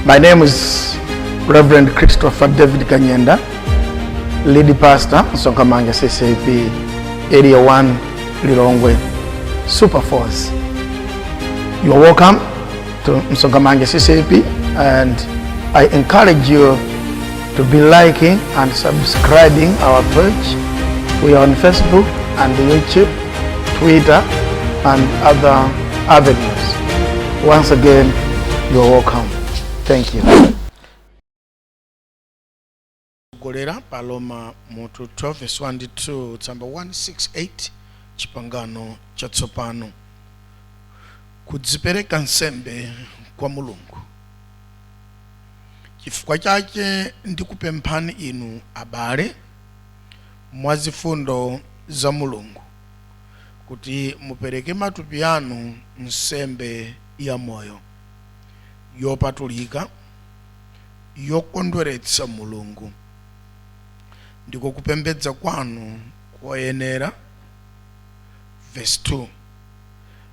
My name is Reverend Christopher David Kanyenda, lead pastor, Msonkhamanja CCAP, Area 1, Lilongwe, Super Force. You are welcome to Msonkhamanja CCAP, and I encourage you to be liking and subscribing our page. We are on Facebook and YouTube, Twitter, and other avenues. Once again, you are welcome. Thank you. Golera pa Aroma mutu 12 verse 1 ndi 2, tsamba 168, Chipangano Chatsopano. Kudzipereka nsembe kwa Mulungu. Chifukwa chache ndikupemphani inu, abale, mwa zifundo za Mulungu, kuti mupereke matupi anu nsembe ya moyo, yopatulika, yokondweretsa Mulungu, ndiko kupembedza kwanu koyenera. Verse 2: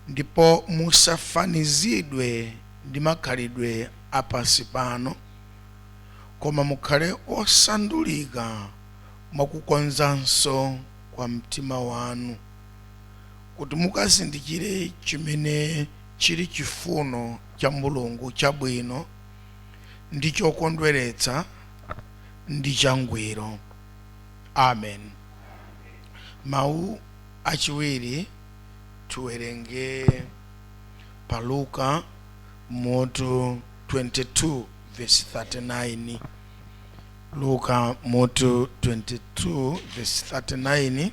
Ndipo musafanizidwe ndi makhalidwe a pansi pano, koma mukhale osandulika mwakukonzanso kwa mtima wanu, kuti mukazindikire chimene chili chifuno cha Mulungu, chabwino ndi chokondweretsa ndi changwiro. Amen. Mawu achiwiri tiwerenge pa Luka mutu 22 verse 39. Luka mutu 22 verse 39,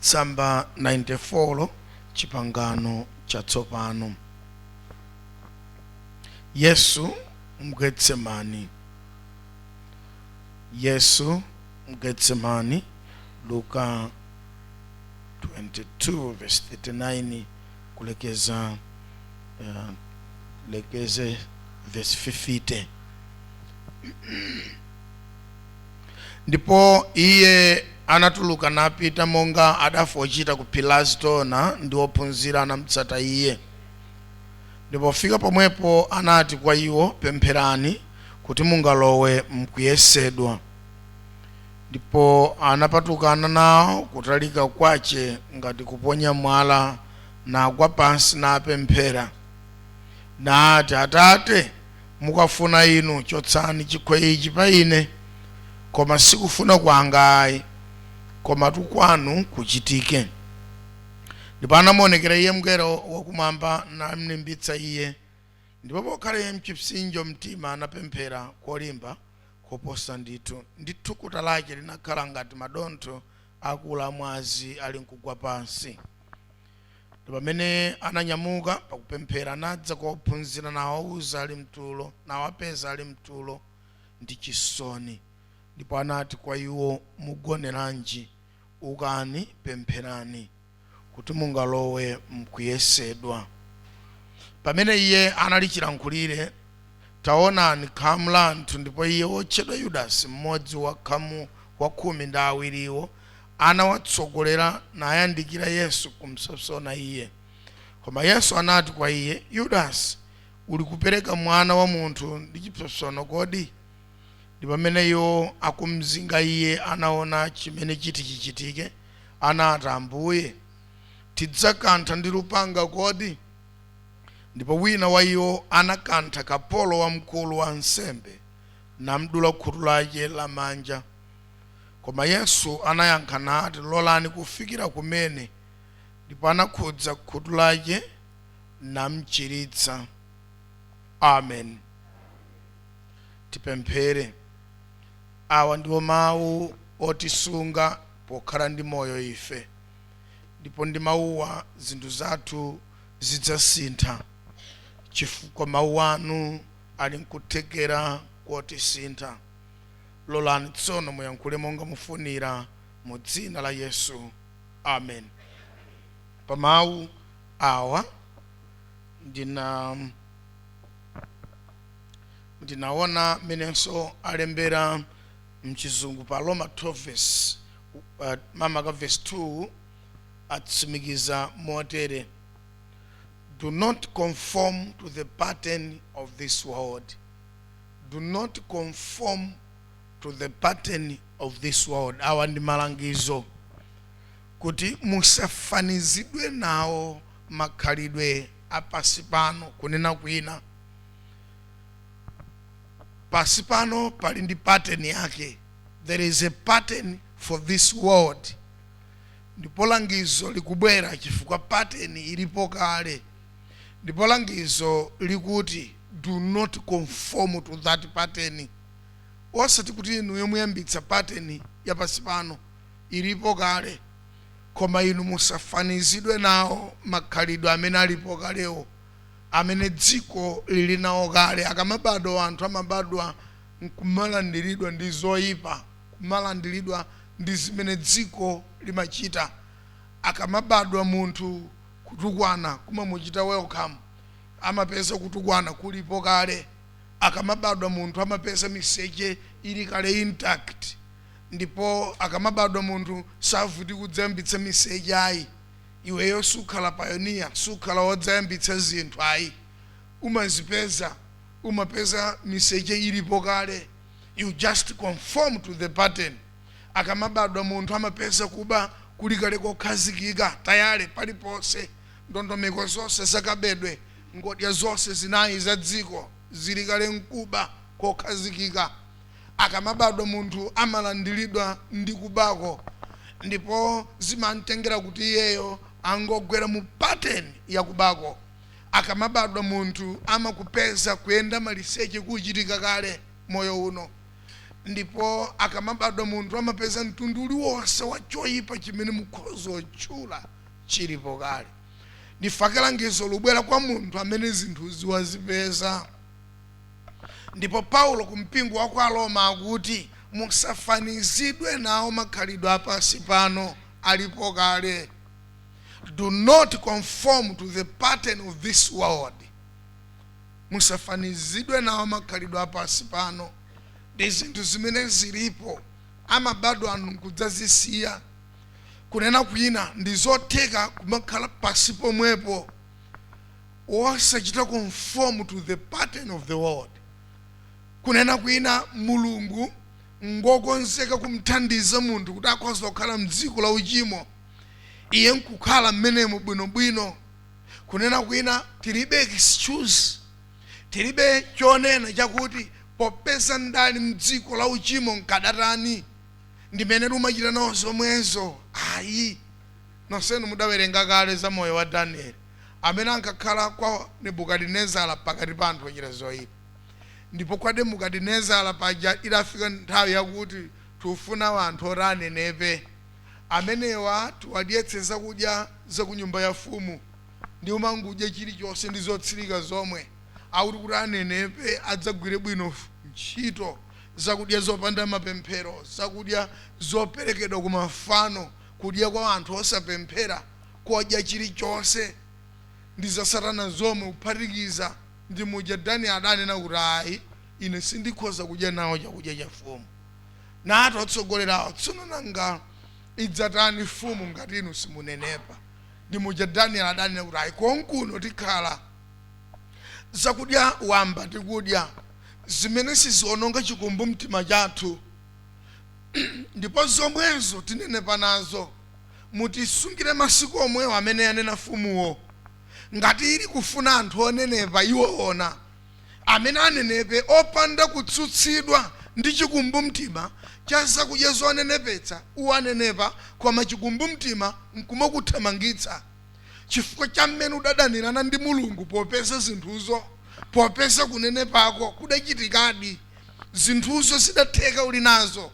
tsamba 94, Chipangano Chatsopano. Yesu mgetsemani. Yesu mgetsemani. Luka 22 verse 39 kulekeza lekeze verse 50. Ndipo iye anatuluka napita monga adafochita ku phiri la Azitona, ndi ophunzira anamtsata iye. Ndipo pofika pomwepo anati kwa iwo, Pempherani, kuti mungalowe mkuyesedwa. Ndipo anapatukana nawo kutalika kwache ngati kuponya mwala, nagwa pansi napemphera, nati, Atate, mukafuna inu, chotsani chikho ichi pa ine, koma sikufuna kwanga ayi, komatu kwanu kuchitike. Ndipo anamuonekera iye mngelo wakumwamba, namlimbitsa iye. Ndipo pokhala iye mchipsinjo mtima, anapemphera kolimba koposa ndithu, ndi thukuta lache linakhala ngati madontho akulu a mwazi ali nkugwa pansi. Ndipo pamene ananyamuka pakupemphera, anadza kwa ophunzira, nawauza ali mtulo, nawapeza ali mtulo ndi chisoni. Ndipo anati kwa iwo, Mugoneranji? Ukani, pempherani, kuti mungalowe mkuyesedwa. Pamene iye anali chilankhulire, taonani, khamu la anthu, ndipo iye wotchedwa Yudasi, mmodzi wa khamu wa 12wo, anawatsogolera, nayandikira Yesu kumpsompsona iye. Koma Yesu anati kwa iye, Yudasi, uli kupereka Mwana wa munthu ndi chipsompsono kodi? Ndi pamene iwo akumzinga iye anaona chimene chiti chichitike, anati, Ambuye, tidzakantha ndi lupanga kodi? Ndipo wina wa iwo anakantha kapolo wa mkulu wa ansembe, namdula khutu lache lamanja. Koma Yesu anayankha nati, Lolani kufikira kumene. Ndipo anakhudza khutu lache, namchiritsa. Amen. Tipemphere. Awa ndiwo mawu otisunga pokhala ndi moyo ife, ndipo ndi mawuwa zinthu zathu zidzasintha, chifukwa mawu anu ali nkuthekera kotisintha. Lolani tsono muyankhule monga mufunira, mu dzina la Yesu, amen. Pa mawu awa ndinaona menenso alembera mchizungu pa Roma 12 verse mamaka verse 2, atsimikiza motere: "Do not conform to the pattern of this world." Do not conform to the pattern of this world. Awa ndi malangizo kuti musafanizidwe nawo makhalidwe apasi pano. Kunena kwina, pasi pano pali ndi pattern yake. There is a pattern for this world. Ndipo langizo likubwera chifukwa pattern ilipo kale, ndipo langizo likuti, "Do not conform to that pattern." Osati kuti inu muyambitsa pattern ya pasi pano, ilipo kale, koma inu musafanizidwe nawo makhalidwe amene alipo kalewo, amene dziko lili nawo kale. Akamabadwa anthu, amabadwa nkumalandiridwa ndi zoyipa, kumalandiridwa ndi zimene dziko limachita. Akamabadwa munthu, kutukwana kumamuchita welcome, amapeza kutukwana kulipo kale. Akamabadwa munthu, amapeza miseche ili kale intact, ndipo akamabadwa munthu savuti kudzayambitsa miseche ayi. Iweyo sukhala pioneer, sukhala wodzayambitsa zinthu ayi, umazipeza, umapeza miseche ilipo kale. You just conform to the pattern. Akamabadwa munthu, amapeza kuba kuli kale kokhazikika tayale paliponse. Ndondomeko zonse zakabedwe, ngodya zonse zinayi za dziko zili kale mkuba kokhazikika. Akamabadwa munthu, amalandiridwa ndi kubako, ndipo zimamtengera kuti iyeyo angogwera mu pattern yakubako. Akamabadwa munthu, amakupeza kuyenda maliseche kuchitika kale moyo uno, ndipo akamabadwa munthu, amapeza mtundu uliwonse wa choyipa chimene mukhoza otchula chilipo kale. Ndifake langizo lubwera kwa munthu amene zinthu ziwazipeza. Ndipo Paulo ku mpingo wa kwa Roma akuti, "Musafanizidwe nawo makhalidwe apasi pano, alipo kale." Do not conform to the pattern of this world. Musafanizidwe nawo makhalidwe apasi pano ndi zinthu zimene zilipo, amabadwa anu nkudzazisiya. Kunena kwina, ndi zotheka kumakhala pasi pomwepo wosachita conform to the pattern of the world. Kunena kwina, Mulungu ngokonzeka kumthandiza munthu kuti akhoza kukhala mdziko la uchimo, iye nkukhala mmenemo bwinobwino. Kunena kwina, tilibe excuse, tilibe chonena chakuti popeza ndali mdziko la uchimo nkadatani, ndimene lumachita nawo zomwezo ayi. Nonsenu mudawerenga kale za moyo wa Danieli amene ankakhala kwa Nebukadinezara pakati pa anthu ochita zoyipa. Ndipo kwa Nebukadinezara paja idafika nthawi yakuti tifuna anthu oti anenepe, amenewa tiwadyetse zakudya za ku nyumba ya fumu, ndi umangudya chilichonse ndi zotsirika zomwe, akuti kuti anenepe, adzagwire bwino ntchito. Zakudya zopanda mapemphero, zakudya zoperekedwa ku mafano, kudya kwa anthu osapemphera, kodya chilichonse ndi za satana zomwe kuphatikiza. Ndi muja Daniel adanena kuti, "Ayi, ine sindikhoza kudya nawo chakudya cha fumu." Nati otsogolerawo, "Tsono nanga idzatani fumu ngati inu simunenepa?" Ndi muja Daniel adanena kuti, "Ayi, konkuno tikhala zakudya wamba tikudya zimene siziononga chikumbumtima chathu, ndipo zomwezo tinenepa nazo. Mutisungire masiku omwewo amene anena fumuwo. Ngati ili kufuna anthu onenepa, iwoona amene anenepe opanda kutsutsidwa ndi chikumbumtima cha zakudya zonenepetsa." Uwanenepa, koma chikumbumtima nkumakuthamangitsa chifukwa cha mmene udadanirana ndi Mulungu popeza zinthuzo, popeza kunenepako kudachitikadi, zinthuzo zidatheka uli nazo,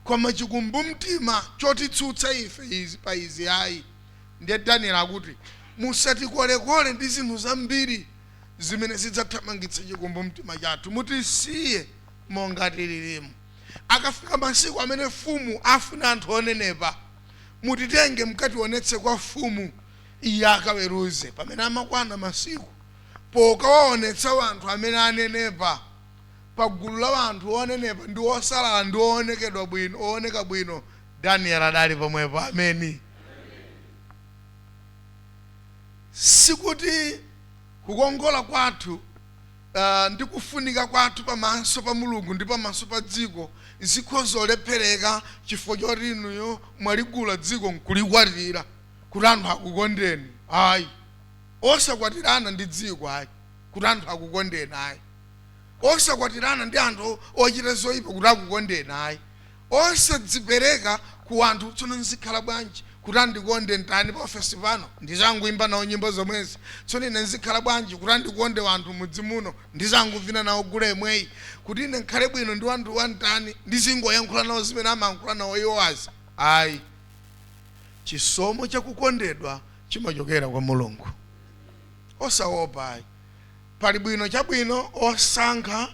koma chikumbumtima chotitsutsa ife izi pa izi ayi. Ndiye Daniel akuti, "Musatikolekole ndi zinthu zambiri zimene zidzathamangitsa chikumbumtima chathu. Mutisiye monga tililimu. Akafika masiku amene fumu afuna anthu onenepa, mutitenge mkationetse kwa fumu, iye akaweruze." Pamene amakwana masiku pokawaonetsa wanthu amene anenepa, pa gulu la wanthu onenepa ndi osalala ndi oonekedwa bwino, ooneka bwino, Daniel adali pomwepo. Ameni. Sikuti kukongola kwathu Ndi kufunika kwathu pamaso pa Mulungu ndi pamaso pa dziko zikhozolephereka chifukwa choti inuyo mwaligula dziko nkulikwatira kuti anthu akukondeni. Ayi, osakwatirana ndi dziko ayi, kuti anthu akukondeni ayi. Osakwatirana ndi anthu ochita zoyipa kuti akukondeni ayi. Osadzipereka ku anthu, "Tsono nzikhala bwanji kuti andikonde ntani pa ofesi pano? Ndizangoimba nawo nyimbo zomwezi. Tsono ine nzikhala bwanji kuti andikonde wanthu mudzi muno? Ndizanguvina nawo gule imweyi. Kuti ine nkhale bwino ndi wanthu wantani? Ndizingoyankhula nawo zimene amayankhula nawo iwowazi?" Ayi, chisomo chakukondedwa chimachokera kwa Mulungu. Osaopa ayi. Pali bwino chabwino osankha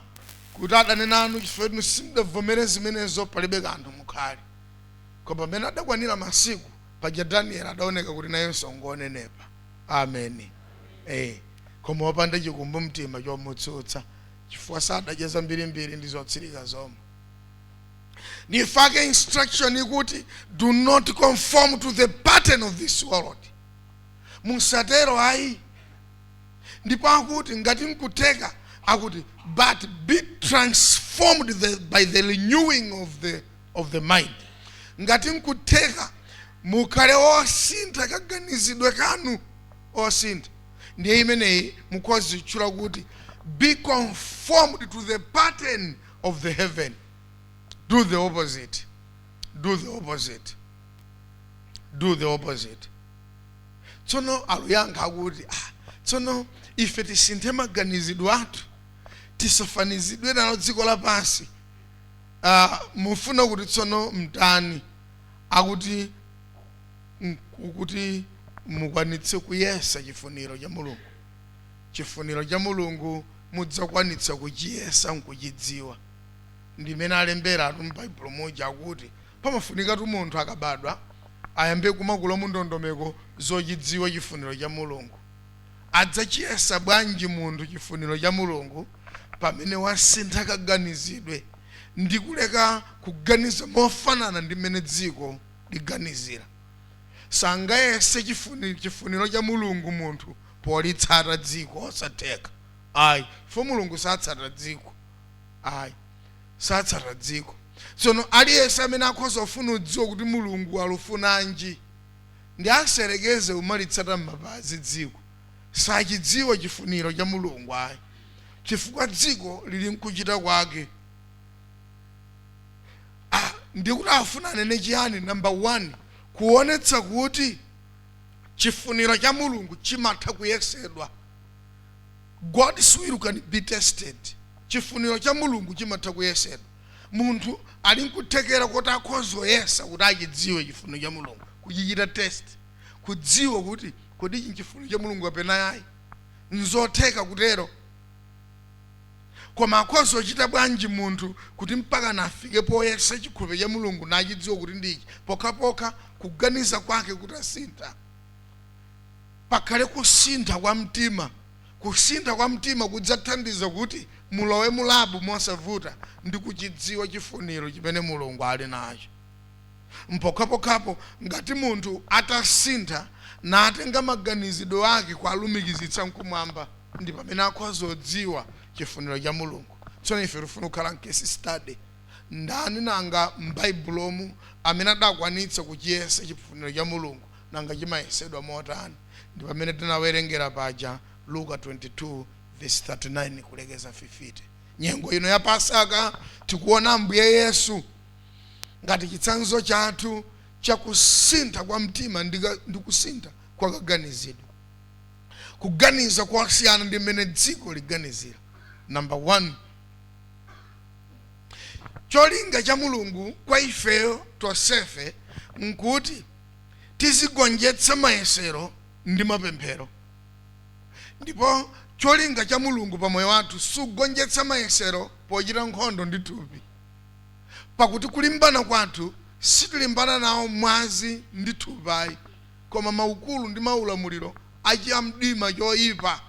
kuti adane nanu chifukwa inu simudavomere zimenezo, palibe kanthu, mukhale. Koma pamene adakwanira masiku paja, Daniel adaoneka kuti nayenso ngonenepa, ameni, koma wopanda chikumbumtima chomutsutsa, chifukwa sadadya zambirimbiri ndi zotsirika zomwe. Nifake instruction ikuti, "Do not conform to the pattern of this world." Musatero ayi. Ndipo akuti ngati nkutheka, akuti, "But be transformed by the renewing of the mind." Ngati nkutheka, mukhale osintha kaganizidwe kanu, osintha. Ndiye imeneyi mukhozitchula kuti be conformed to the pattern of the heaven. Do the opposite, do the opposite, do the opposite. Tsono aluyankha akuti, "Ah, tsono ife tisinthe maganizidwe athu, tisafanizidwe nalo dziko lapansi. Mufuna kuti tsono mtani?" Akuti kuti mukwanitse kuyesa chifuniro cha Mulungu. Chifuniro cha Mulungu mudzakwanitsa kuchiyesa nkuchidziwa. Ndimene alembera atu m'Baibulo muja, akuti pamafunikatu munthu akabadwa ayambe kumakula mu ndondomeko zochidziwa chifuniro cha Mulungu. Adzachiyesa bwanji munthu chifuniro cha Mulungu pamene wasintha kaganizidwe ndi kuleka kuganiza mofanana ndi mmene dziko liganizira? Sangayese chifuniro cha Mulungu munthu politsata dziko, osatheka ayi, fo Mulungu satsata dziko ayi, satsata dziko. Tsono aliyense amene akhoza kufuna kudziwa kuti Mulungu alufunanji, ndi aserekeze umalitsata m'mapazi dziko, sachidziwa chifuniro cha Mulungu ayi, chifukwa dziko lili nkuchita kwake. Ah, ndikuti afuna anene chiyani? Number one, kuonetsa kuti chifuniro cha Mulungu chimatha kuyesedwa. God's will can be tested. Chifuniro cha Mulungu chimatha kuyesedwa. Munthu ali nkuthekera kuti akhozoyesa kuti achidziwe chifuniro cha Mulungu, kuchichita test, kudziwa kuti kodi ichi nchifuniro cha Mulungu kapena ayi. Nzotheka kutero. Koma akhozochita bwanji munthu kuti mpaka nafike poyesa chikhulupiriro cha Mulungu nachidziwa kuti ndichi? Pokhapokha kuganiza kwake kuti asintha, pakhale kusintha kwa mtima. Kusintha kwa mtima kudzathandiza kuti mulowe mu lab mosavuta ndi kuchidziwa chifuniro chimene Mulungu ali nacho. Mpokhapokhapo ngati munthu atasintha natenga maganizidwe ake kualumikizitsa nkumwamba, ndi pamene akhozodziwa chifuniro cha Mulungu. Tsono ife tifuna kukhala m'case study. Ndani nanga m'Baibulomu amene adakwanitsa kuchiyesa chifuniro cha Mulungu? Nanga chimayesedwa motani? Ndi pamene tinawerengera paja, Luka 22 verse 39 kulekeza 50. Nyengo ino ya Pasaka tikuona Ambuye Yesu ngati chitsanzo chathu chakusintha kwa mtima ndi kusintha kwa kaganizidwe, kuganiza kwasiyana ndi mmene dziko liganizira. Number one, cholinga cha Mulungu kwa ifeyo tonsefe nkuti tizigonjetsa mayesero ndi mapemphero. Ndipo cholinga cha Mulungu pa moyo wathu sugonjetsa mayesero pochita nkhondo ndi thupi, pakuti kulimbana kwathu sitilimbana nawo mwazi ndi thupi ayi, koma maukulu ndi maulamuliro achamdima choyipa.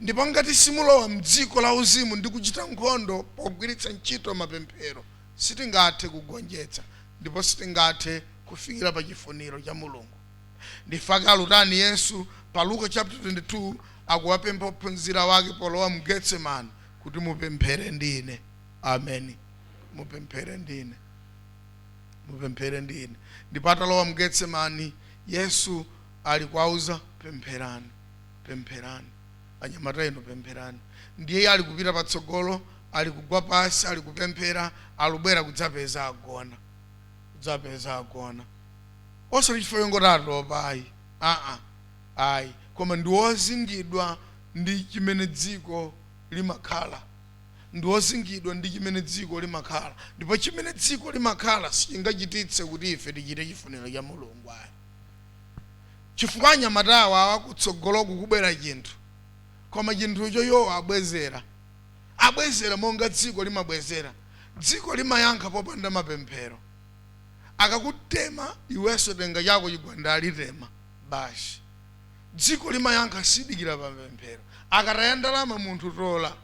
Ndipo ngati simulowa mdziko la uzimu ndi kuchita nkhondo pogwiritsa ntchito mapemphero, sitingathe kugonjetsa ndipo sitingathe kufikira pa chifuniro cha Mulungu. Ndifake alutani Yesu pa Luka chapter 22. Akuwapempha ophunzira wake polowa mu Getsemani kuti mupemphere ndine. Ameni. Mupemphere ndine, mupemphere ndine. Ndipo atalowa mu Getsemani, Yesu ali kuwauza, pempherani, pempherani, anyamata inu, pempherani. Ndiye ali kupita patsogolo, ali kugwa pasi, ali kupemphera, alubwera kudzapeza agona, kudzapeza agona. Osati chifukwa chongoti atopa, ayi, aa, ayi, koma ndi wozingidwa ndi chimene dziko limakhala, ndi wozingidwa ndi chimene dziko limakhala. Ndipo chimene dziko limakhala sichingachititse kuti ife tichite chifuniro cha Mulungu, ayi, chifukwa anyamatawa awa kutsogoloku kubwera chinthu, koma chinthucho iwo abwezera, abwezera monga dziko limabwezera. Dziko limayankha popanda mapemphero. Akakutema iwenso, tenga chako chigwanda, alitema basi. Dziko limayankha, sidikira pamapemphero. Akataya ndalama munthu, tola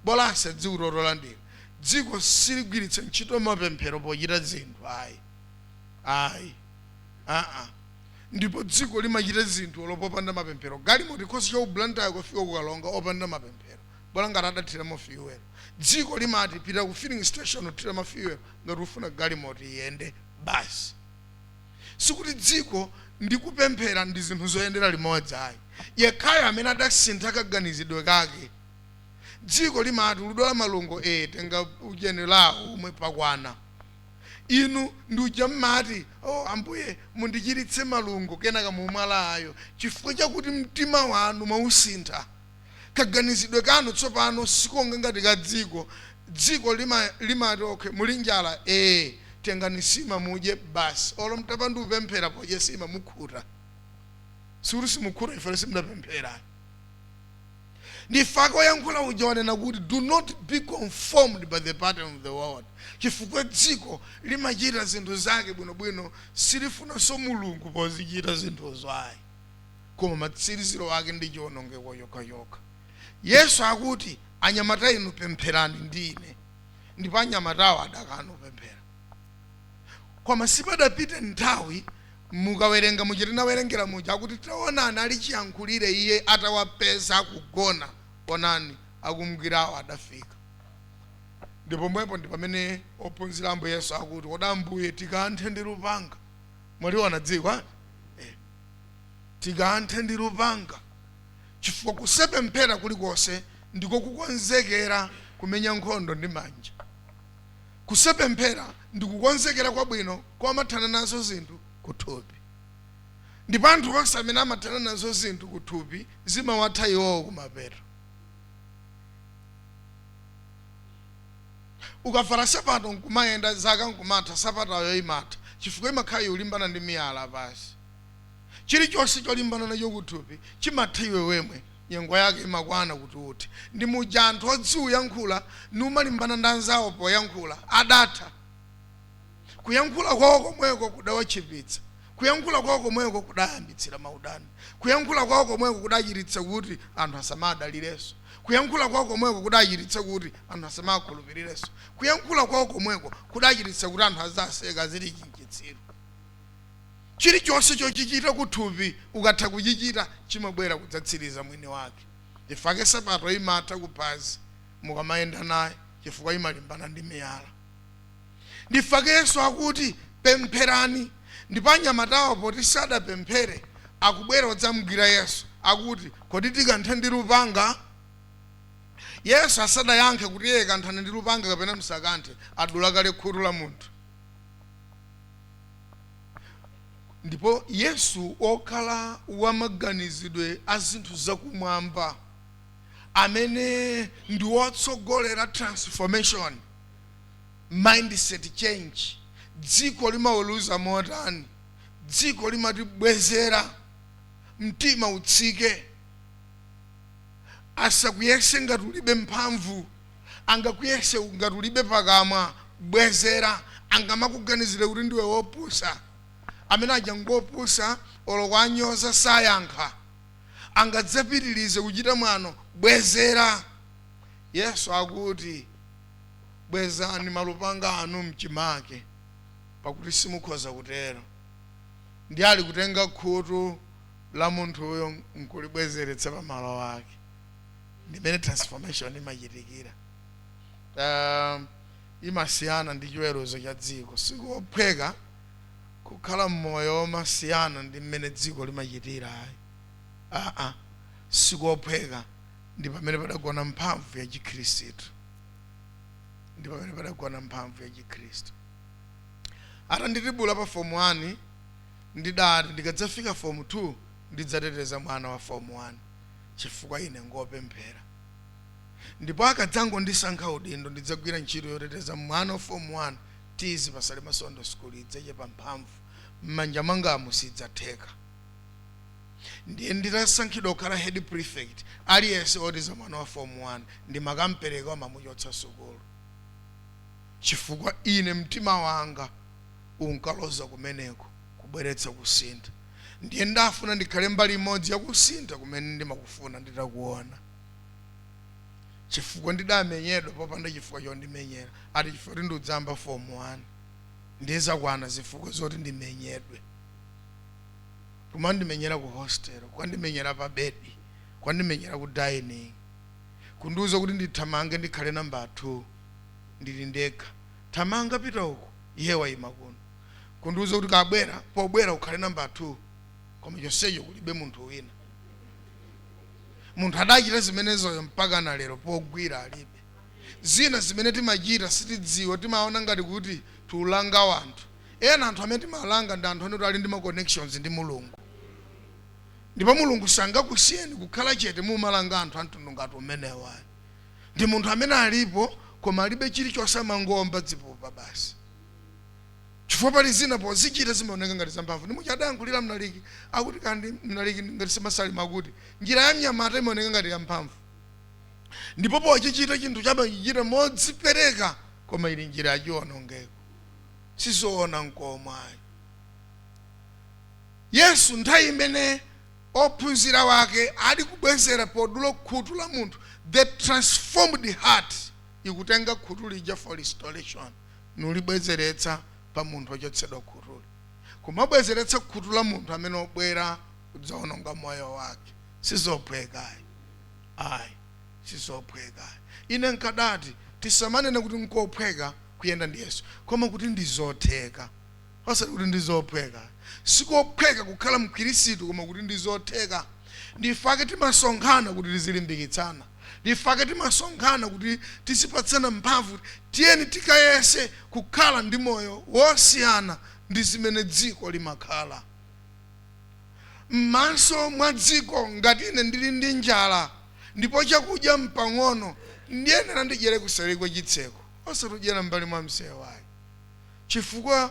bola asadziutotola ndiwe. Dziko siligwiritsa ntchito mapemphero pochita zinthu, ayi, ayi, aa. Ndipo dziko limachita zinthu olo popanda mapemphero. Galimoto ikhoza cha Blantyre kufika kukalonga opanda mapemphero, bola ngati adathiramo fuel. Dziko limati pita ku filling station, uthiramo fuel ngati ufuna galimoto iyende basi. Sikuti dziko ndi kupemphera ndi zinthu zoyendera limodzi, ayi. Yekhayo amene adasintha kaganizidwe kake. Dziko limati uludwala malungo, tenga ujeni lawo umwe, pakwana. Inu ndi uja mmati, "Oh Ambuye, mundichiritse malungo," kenaka mumwalayo, chifukwa chakuti mtima wanu mwausintha. Kaganizidwe kanu tsopano sikonga ngati ka dziko. Dziko limati, "Okay, muli njala, tengani sima mudye basi." Olo mtapanda upemphera, podya sima mukhuta. Sikuti simukhuta ife simudapemphera. Ndifake oyankhula uja wanena kuti, "Do not be conformed by the pattern of the world," chifukwa dziko limachita zinthu zake bwinobwino, silifunanso Mulungu pozichita zinthuzo, ayi, koma matsiriziro ake ndi chiwonongeko yokhayokha. Yesu akuti, "Anyamata inu, pempherani ndine." Ndipo anyamatawo adakana kupemphera. Koma sipadapite nthawi, mukawerenga muja tinawerengera muja, akuti taonani, ali chiyankhulire iye, atawapeza akugona, onani, akumgwirawo adafika. Ndipo pomwepo ndi pamene ophunzira Ambuye Yesu akuti, "Kodi Ambuye, tikanthe ndi lupanga?" Mwaliona dziko, eh? Tikanthe ndi lupanga? Chifukwa kusapemphera kulikonse ndiko kukonzekera kumenya nkhondo ndi manja. Kusapemphera ndi kukonzekera kwabwino kwamathana nazo zinthu kuthupi. Ndipo anthu onse amene amathana nazo zinthu kuthupi, zimawatha iwowo kumapeto. Ukavala sapato nkumayenda, zaka nkumatha, sapatayo imatha, chifukwa imakhala yolimbana ndi miyala pasi. Chilichonse cholimbana nacho kuthupi chimatha iwe wemwe, nyengo yake imakwana kuti uthe. Ndi muja anthu odziuyankhula numalimbana ndi anzawo poyankhula adatha. Kuyankhula kwawo komweko kudawachipitsa, kuyankhula kwawo komweko kudayambitsira maudani, kuyankhula kwawo komweko kudachititsa kuti anthu asamadalirenso, kuyankhula kwawo komweko kudachititsa kuti anthu asamakhulupirirenso, kuyankhula kwawo komweko kudachititsa kuti anthu azaseka, aziti chinchitsiru. Chilichonse chochichita kuthupi, ukatha kuchichita, chimabwera kudzatsiriza mwini wake. Chifukwa sapato imatha kuphazi mukamayenda naye, chifukwa imalimbana ndi miyala. Ndifake Yesu akuti, "Pempherani." Ndipo anyamatawo poti sadapemphere, akubwera odzamugwira Yesu, akuti, "Kodi tikanthe ndi lupanga?" Yesu asadayankhe kuti iye kanthani ndi lupanga kapena msakanthe, adula kale khutu la munthu. Ndipo Yesu okhala wamaganizidwe a zinthu zakumwamba, amene ndi wotsogolera transformation, mindset change, dziko limaweruza motani? Dziko limatibwezera, mtima utsike, asakuyese ngati ulibe mphamvu, angakuyese ngati ulibe pakamwa, bwezera. Angamakuganizire kuti ndiwe wopusa, amene aja ngopusa, olo kwanyoza sayankha, angadzapitirize kuchita mwano, bwezera. Yesu akuti, "Bwezani malupanga anu mchimake, pakuti simukhoza kutero." Ndi ali kutenga khutu la la munthuyo nkulibwezeretsa pamalo ake. Ndimene transformation imachitikira. Imasiyana ndi chiweruzo cha dziko. Sikophweka kukhala mmoyo womasiyana ndi mmene dziko limachitira, ayi, aa, sikophweka. Ndi pamene padagona mphamvu ya Chikhristu, ndi pamene padagona mphamvu ya Chikhristu. Atanditibula pa form 1, ndidati ndikadzafika form 2 ndidzateteza mwana wa form 1, chifukwa ine ngopemphera, ndipo akadzangondisankha udindo ndidzagwira ntchito yoteteza mwana wa form 1. Tizi pasale masondo sukulu idzachepa mphamvu m'manja mwangamu, sidzatheka. Ndiye nditasankhidwa kukhala head prefect, aliyense otiza mwana wa form 1 ndimakampereka, amamuchotsa sukulu, chifukwa ine mtima wanga unkaloza kumeneko kubweretsa kusintha. Ndiye ndafuna ndikhale mbali imodzi yakusintha kumene ndimakufuna nditakuona, chifukwa ndidamenyedwa popanda chifukwa chondimenyera, ati chifukwa kuti ndiudzamba form 1. Ndiye zakwana zifukwa zoti ndimenyedwe? Kumandimenyera ku hostel, kwandimenyera pa bedi, kwandimenyera ku dining, kundiuza kuti ndithamange ndikhale namba 2, ndili ndekha, thamanga pita uku, iye wayima kuno, kundiuza kuti kabwera pobwera ukhale namba 2, koma chonsecho kulibe munthu wina. Munthu adachita zimenezoyo mpaka na lero pogwira alibe. Zina zimene timachita sitidziwa, timaona ngati kuti tiulanga wanthu ena. Anthu amene timalanga ndi anthu oti ali ndi ma connections ndi Mulungu, ndipo Mulungu sangakusiyeni kukhala chete mumalanga anthu amtundu ngati umenewa. Ndi munthu amene alipo koma alibe chilichonse, amangomba dzipupa basi, chifukwa pali zina pozichita zimaoneka ngati zamphamvu. Ndi muchadayankhulira mlaliki akuti, kandi mlaliki ngati simasalima, akuti njira ya mnyamata imaoneka ngati yamphamvu, ndipo pochichita chinthu chamachichita modzipereka, koma ili njira yachiwonongeko. Sizoona nkomwe ayi. Yesu nthawi imene ophunzira wake ali kubwezera podula khutu la munthu, the transformed heart ikutenga khutu lija for restoration, nulibwezeretsa pa munthu ochotsedwa khutuli, kumabwezeretsa khutu la munthu amene obwera kudzaononga moyo wake. Sizophwekayi, ayi, sizophwekayi. Ine nkadati tisamanene kuti nkophweka kuyenda ndi Yesu, koma kuti ndizotheka, osati kuti ndizophweka. Sikophweka kukhala mkhristu, koma kuti ndizotheka. Ndifake timasonkhana kuti tizilimbikitsana, ndifake timasonkhana kuti tizipatsana mphamvu. Tiyeni tikayese kukhala ndi moyo wosiyana ndi zimene dziko limakhala. M'maso mwa dziko, ngati ine ndili ndi njala ndipo chakudya mpang'ono, ndiyenera ndidyere kuseri kwa chitseko, osati kudyera mbali mwa msewu ayi, chifukwa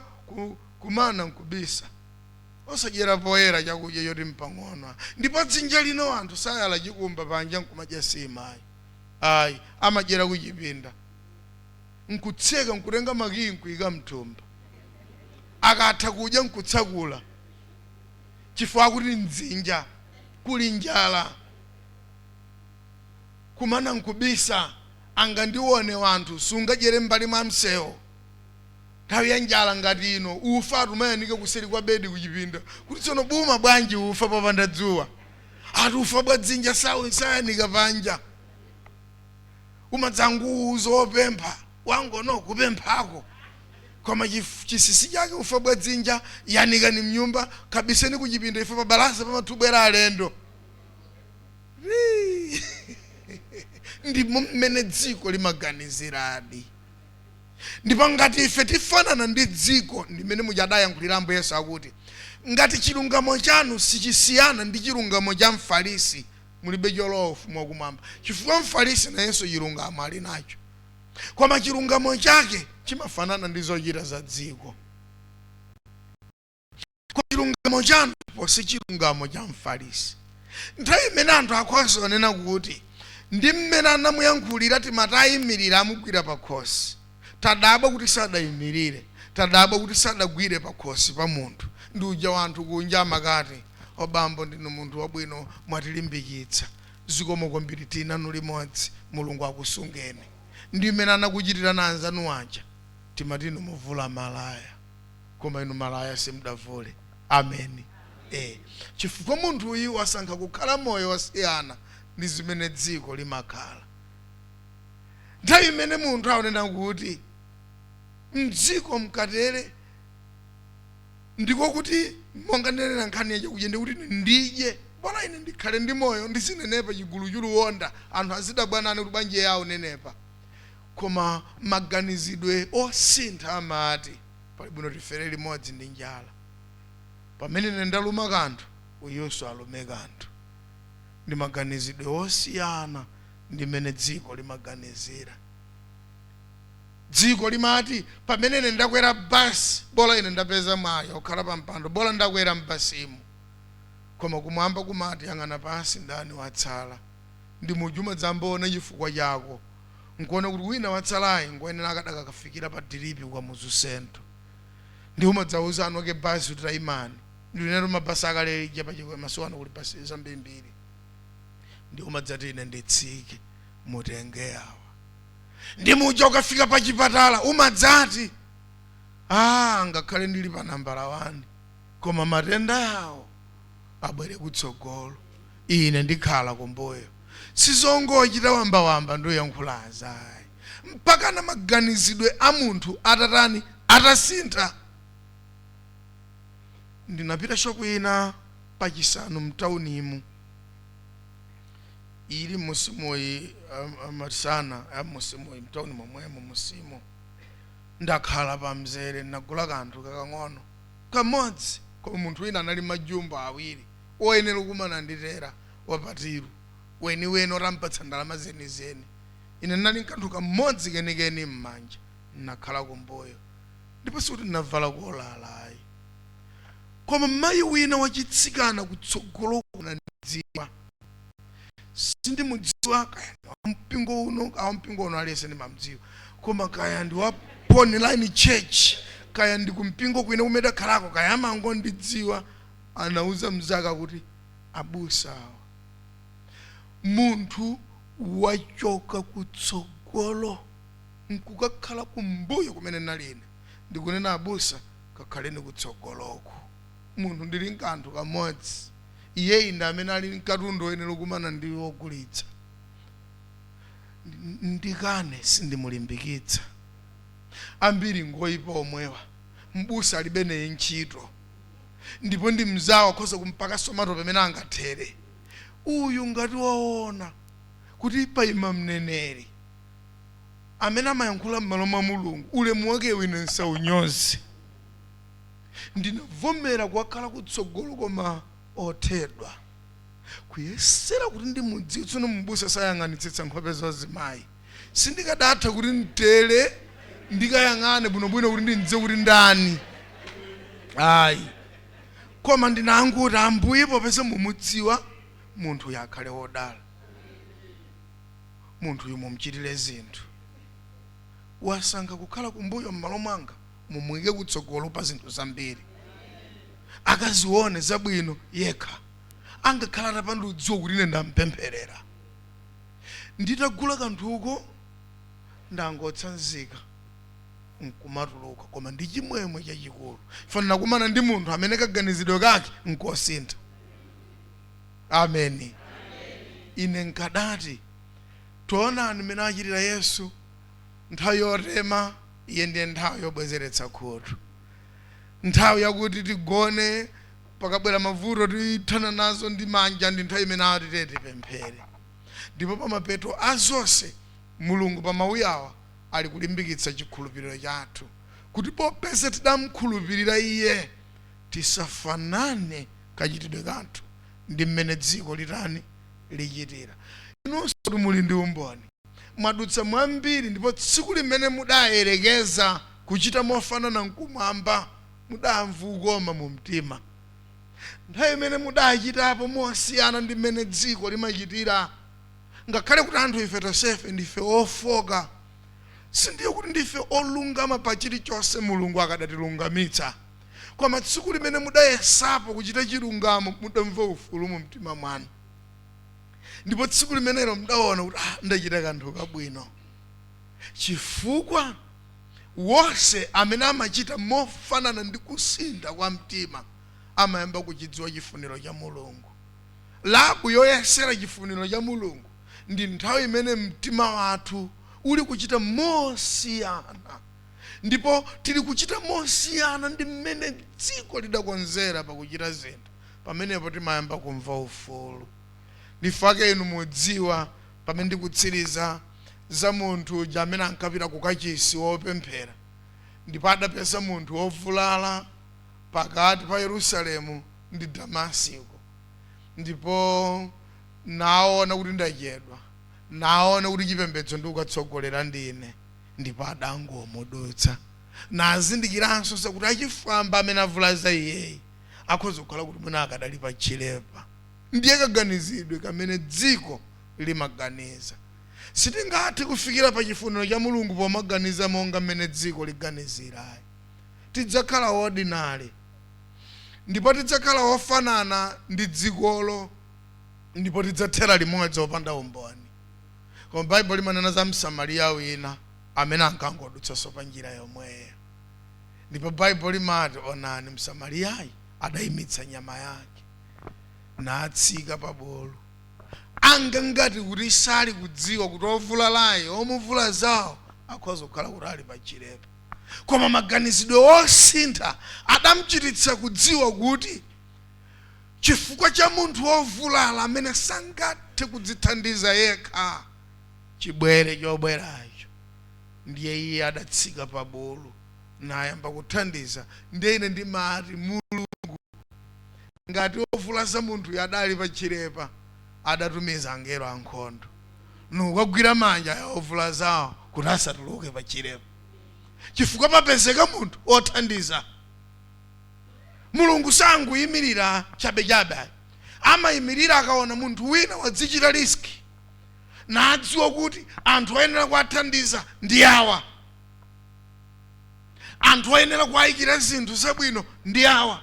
kumana nkubisa. Osadyera poyera chakudya choti mpang'ono. Ndipo dzinja lino anthu sayala chikumba panja nkumadya sima, ayi, ayi, amadyera kuchipinda, nkutseka, nkutenga makiyi, nkuyika mthumba, akatha kudya nkutsakula, chifukwa kuti mdzinja kuli njala. Kumana nkubisa, angandione wanthu. Sungadyere mbali mwa msewu nthawi ya njala ngati ino. Ufa atumayanika kuseri kwa bedi kuchipinda, kuti tsono buma bwanji ufa popanda dzuwa? Ati ufa bwa dzinja sawu sayanika panja, umadzanguuza opempha wangono kupemphako, koma chisisi chake ufa bwa dzinja yanikani mnyumba, kabiseni kuchipinda, ife pabalasa pamathubwera alendo. Rii. Ndimo mmene dziko limaganiziradi. Ndipo ngati ife tifanana ndi dziko, ndimene muchadayankhulira Ambuye Yesu akuti ngati chilungamo chanu sichisiyana ndi chilungamo cha Mfarisi, mulibe cholowa ufumu wakumwamba, chifukwa Mfarisi nayenso chilungamo ali nacho, koma chilungamo chake chimafanana ndi zochita za dziko. Kwa chilungamo chanu posi chilungamo cha Mfarisi. Nthawi imene anthu akhoza onena kuti ndi mmene anamuyankhulira, timati ayimirira amugwira pa khosi, tadabwa kuti sadayimirire, tadabwa kuti sadagwire pa khosi pa munthu. Ndi uja wanthu kunja amakati, "Obambo, ndinu munthu wabwino, mwatilimbikitsa, zikomo kwambiri, tinanu limodzi, Mulungu akusungeni." Ndi mmene anakuchitira na anzanu aja, timati inu muvula malaya, koma inu malaya simudavule. Ameni. Chifukwa munthu uyu wasankha kukhala moyo wasiyana ndi zimene dziko limakhala. Nthawi imene munthu aonena kuti mdziko mkatere, ndiko kuti monga ndinena nkhani yachakudya, ndikuti ndidye, bola ine ndikhale ndi moyo, ndisinenepa chigulu chuluwonda, anthu azidabwanani kuti bwanji yawo nenepa. Koma maganizidwe osintha amati pali bwino tifere limodzi ndi njala. Pamene ine ndaluma kanthu, uyunso alume kanthu. Ndi maganizidwe osiyana ndi mmene dziko limaganizira. Dziko limati pamene ine ndakwera basi, bola ine ndapeza mwayi okhala pa mpando, bola ndakwera mbasimu. Koma kumwamba kumati yang'ana pansi, ndani watsala? Ndi mujuma dzamboona chifukwa chako nkuona kuti wina watsalayi ngoyenera akadakakafikira pa diripi kwa Kamuzu Central. Ndi umadzauza anu ake basi kuti tayimani. Ndinero mabasi akale ija pachikwe, masiku ano kuli basi zambirimbiri. Ndi umadzati ine nditsike, mutenge awa. Ndi muja ukafika pa chipatala umadzati, ngakhale ndili pa nambala 1, koma matenda yawo abwere kutsogolo, ine ndikhala kumbuyo. Sizongochita wambawamba ndiyankhula azayi, mpaka na maganizidwe a munthu atatani, atasintha. Ndinapita shopu ina pachisanu mtaunimu, ili musimuyi amasana amusimuyi mtauni momwemo musimo. Ndakhala pamzere, ndinagula kanthu kakang'ono kamodzi, koma munthu wina anali majumbo awiri oyenera kumana nditera wapatiru weniweni otampatsa ndalama zenizeni. Ine ndinali nkanthu kamodzi kenikeni m'manja, ndinakhala kumbuyo, ndipo sikuti ndinavala kolalayi. Koma mayi wina wachitsikana kutsogolo kunandidziwa, sindimudziwa, kaya ndi wa mpingo uno, awa mpingo uno aliyense ndimamdziwa, koma kaya ndi wa Pony Line Church, kaya ndi kumpingo kwina kumene dakhalako, kaya amangondidziwa. Anauza mzaka kuti abusa awa, munthu wachoka kutsogolo nkukakhala kumbuyo kumene naline. Ndikunena abusa, kakhaleni kutsogoloko. Munthu ndili nkanthu kamodzi, iyeyi ndi amene ali mkatundu oyenera kumana ndi wogulitsa. Ndikane sindimulimbikitsa. Ambiri ngoyipa omwewa, mbusa alibe naye ntchito, ndipo ndi mzawo akhoza kumpaka somato pamene angathere. Uyu ngati waona kuti paima mneneri amene amayankhula m'malo mwa Mulungu, ulemu wake wine nsaunyoze. Ndinavomera kukakhala kutsogolo, koma othedwa kuyesera kuti ndimudziwe. Tsono mbusa sayang'anitsitsa nkhope za azimayi, sindikadatha kuti mtere ndikayang'ane bwinobwino kuti ndimdziwe kuti ndani, ayi. Koma ndinanguti, Ambuye, popeza mumudziwa munthu uyu, akhale wodala munthu uyu, mumuchitire zinthu. Wasankha kukhala kumbuyo m'malo mwanga, mumuyike kutsogolo pa zinthu zambiri, akazione zabwino yekha, angakhala atapanda udziwa kuti ine ndampempherera. Nditagula kanthuko ndangotsanzika nkumatuluka, koma ndi chimwemwe chachikulu, fanira kumana ndi munthu amene kaganizidwe kake nkosintha. Ameni. Ine nkadati tionani mmene achitira Yesu. Nthawi yotema iye ndiye nthawi yobwezeretsa khutu, nthawi yakuti tigone, pakabwera mavuto tithana nazo ndi manja, ndi nthawi imene atite tipemphere. Ndipo pamapeto a zonse, Mulungu pa mawu awa ali kulimbikitsa chikhulupiriro chathu, kuti popeza tidamkhulupirira iye, tisafanane kachitidwe kathu ndi mmene dziko litani lichitira. Inunso kuti muli ndi umboni, mwadutsa mwambiri, ndipo tsiku limene mudayerekeza kuchita mofanana nkumwamba, mudamva ukoma mu mtima. Nthawi imene mudachitapo mosiyana ndi mmene dziko limachitira, ngakhale kuti anthu ife tonsefe ndife ofoka, sindiye kuti ndife olungama pa chilichonse Mulungu akadatilungamitsa, koma tsiku limene mudayesapo kuchita chilungamo, mudamva ufulu mu mtima mwanu, ndipo tsiku limenelo mudaona kuti ndachita kanthu kabwino. Chifukwa wonse amene amachita mofanana ndi kusintha kwa mtima amayamba kuchidziwa chifuniro cha Mulungu. Labu yoyesera chifuniro cha Mulungu ndi nthawi imene mtima wathu uli kuchita mosiyana, ndipo tili kuchita mosiyana ndi mmene dziko lidakonzera pakuchita zinthu. Pamenepo timayamba kumva ufulu. Ndifake inu mudziwa, pamene ndikutsiriza, za munthu uja amene ankapita ku kachisi wopemphera, ndipo adapeza munthu wovulala pakati pa Yerusalemu ndi Damasiko, ndipo naona kuti ndachedwa, naona kuti chipembedzo ndikukatsogolera ndine, ndipo adangomudutsa, nazindikiranso zakuti achifwamba amene avulaza iyeyi akhoza kukhala kuti mwina akadali pa chilepa. Ndiye kaganizidwe kamene dziko limaganiza. Sitingathe kufikira pa chifuniro cha Mulungu pomaganiza monga mmene dziko liganizirayi. Tidzakhala ordinary, ndipo tidzakhala ofanana ndi dzikolo, ndipo tidzathera limodzi opanda umboni. Koma Baibulo limanena za Msamariya wina amene ankangodutsanso pa njira yomweyo, ndipo Baibulo limati, onani, Msamariyayi adayimitsa nyama yake natsika pa bulu, anga ngati kuti sali kudziwa kuti ovulalayi, omuvulazawo, akhoza kukhala kuti ali pa chilepa. Koma maganizidwe osintha adamchititsa kudziwa kuti chifukwa cha munthu wovulala amene sangathe kudzithandiza yekha, chibwere chobweracho, ndiye iye adatsika pa bulu nayamba kuthandiza. Ndiye ine ndimati, Mulungu, ngati ovulaza munthu adali pa chilepa, adatumiza angelo ankhondo nukagwira manja ya ovulazawo kuti asatuluke pa chilepa, chifukwa papezeka munthu othandiza. Mulungu sanguyimirira chabechabe, amayimirira akaona munthu wina wadzichita risk, nadziwa kuti anthu ayenera kuwathandiza ndi awa, anthu ayenera kuwayikira zinthu zabwino ndi awa.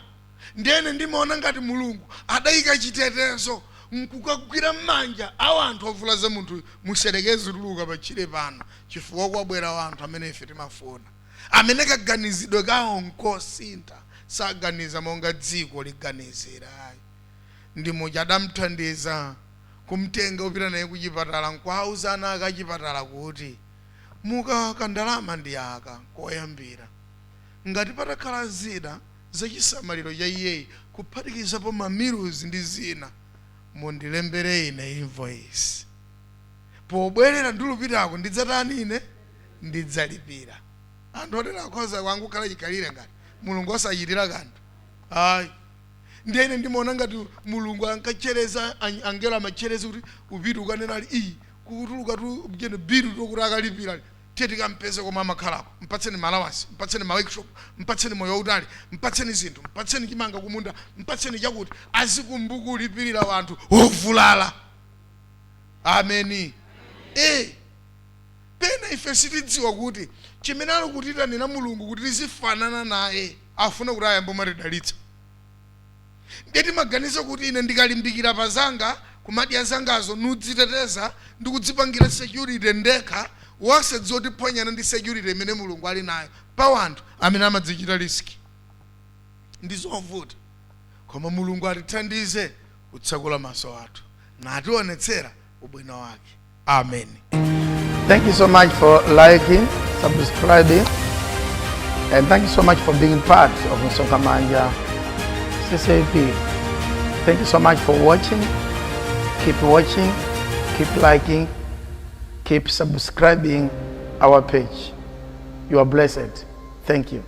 Ndiyene ndimaona ngati Mulungu adayika chitetezo nkukagwira m'manja awa anthu ovulaza munthu, muserekeze tuluka pachire pano, chifukwa kwabwera wanthu amene ife timafuna, amene kaganizidwe kawo nkosintha, saganiza monga dziko liganizira. Ndi muja adamthandiza kumtenga upita naye kuchipatala, nkuwauza ana ake achipatala kuti muka kandalama ndi aka koyambira, ngati patakhala zina zachisamaliro cha iyeyi, kuphatikizapo mamiluzi ndi zina, mundilembere ine invoice. Pobwerera ndilupitako ndidzatani? Ine ndidzalipira. Anthu otera akhoza kwangukhala chikhalire ngati Mulungu osachitira kanthu, ayi. Ndiye ine ndimaona ngati Mulungu ankachereza angelo amachereza kuti upite ukanena ali iyi kutuluka tu mjene bilu tokuti akalipira, tiye tikampeze komwe amakhalako, mpatseni ma allowance, mpatseni ma workshop, mpatseni moyo wautali, mpatseni zinthu, mpatseni chimanga kumunda, mpatseni chakuti azikumbuka ulipirira wanthu wovulala. Ameni. Pena ife sitidziwa kuti chimene ali kutitanira Mulungu kuti tizifanana naye, afuna kuti ayambe umatidalitsa. Ndiye timaganiza kuti ine ndikalimbikira pa zanga, kumadya zangazo, nudziteteza ndi kudzipangira security ndekha, wosadziwa kuti phwanyana ndi security imene Mulungu ali nayo pa wanthu amene amadzichita risk. Ndi zovuta, koma Mulungu atithandize kutsekula maso athu nationetsera ubwino wake. Amen. Thank you so much for liking, subscribing, and thank you so much for being part of Msonkhamanja CCAP. Thank you so much for watching. Keep watching, keep liking, keep subscribing our page. You are blessed. Thank you.